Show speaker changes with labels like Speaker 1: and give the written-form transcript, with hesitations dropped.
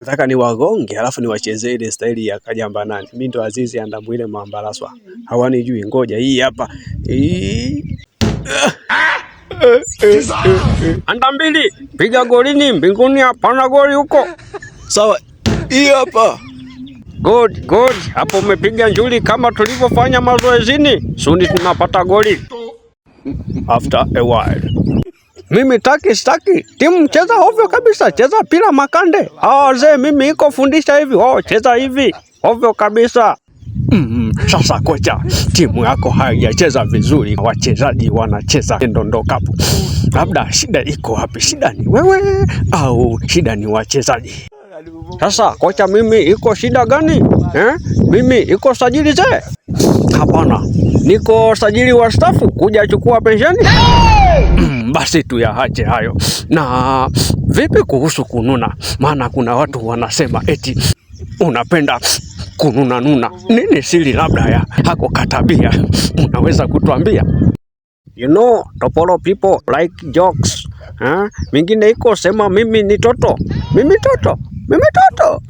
Speaker 1: Nataka niwagonge alafu niwachezee ile staili ya Kajamba nani. Mimi ndo Azizi Andambwile Mwambalaswa. Hawanijui, ngoja hii hapa. Hii. Andambili, piga golini, mbinguni hapana goli huko.
Speaker 2: Sawa, hii hapa.
Speaker 1: Good, good. Hapo umepiga njuli kama tulivyofanya mazoezini. Soon tunapata goli. After a while. Mimi taki staki. Timu cheza ovyo kabisa, cheza pila makande. Hawa wazee mimi iko fundisha hivi, oh, cheza hivi. Ovyo kabisa. Sasa kocha, timu yako haijacheza vizuri, wachezaji wanacheza ndondo kapu. Labda shida iko wapi? Shida ni wewe au shida ni wachezaji? Sasa kocha, mimi iko shida gani eh? Mimi iko sajili zee? Hapana, niko sajili wa stafu kuja chukua pensheni. Basi tuyahache hayo. Na vipi kuhusu kununa? Maana kuna watu wanasema eti unapenda kununa nuna. Nini siri labda ya hako katabia? Unaweza kutuambia? You know, Topolo people like jokes. Ha? Mingine iko sema mimi ni toto. Mimi toto. Mimi toto.